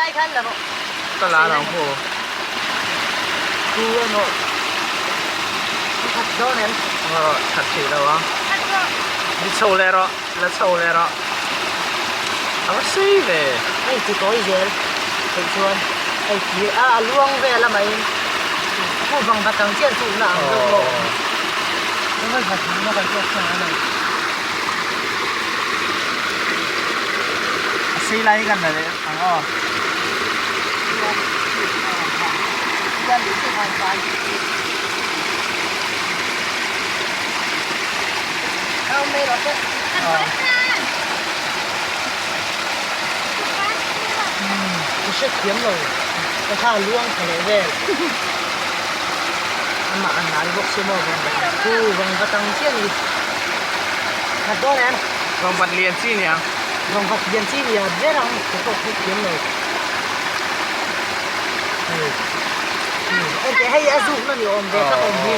Khalai khan la rawh. Ka la lo pawh. Thu emaw khat dawn em? Aw khat theih lo a. Khat rawh. Ni chho leh rawh, la chho leh rawh. A va sei ve. Hei ti tawi zel theih chuan hei ti a a luang vel a maiin khu vang vat ang chian chu na ang deuh maw. A sei lai hi kan la leh ang aw. Ka hrethiam lo ka kha luang tha leh vel amah a nal bawk si maw vang vat ang chu vang vat ang chiah a ni khat dawn em? Vang vat lian chi nia. Vang vat lian chi nia ber ang ka pawh hrethiam lo hei hei a zuk na ni awm ve tak awm hi.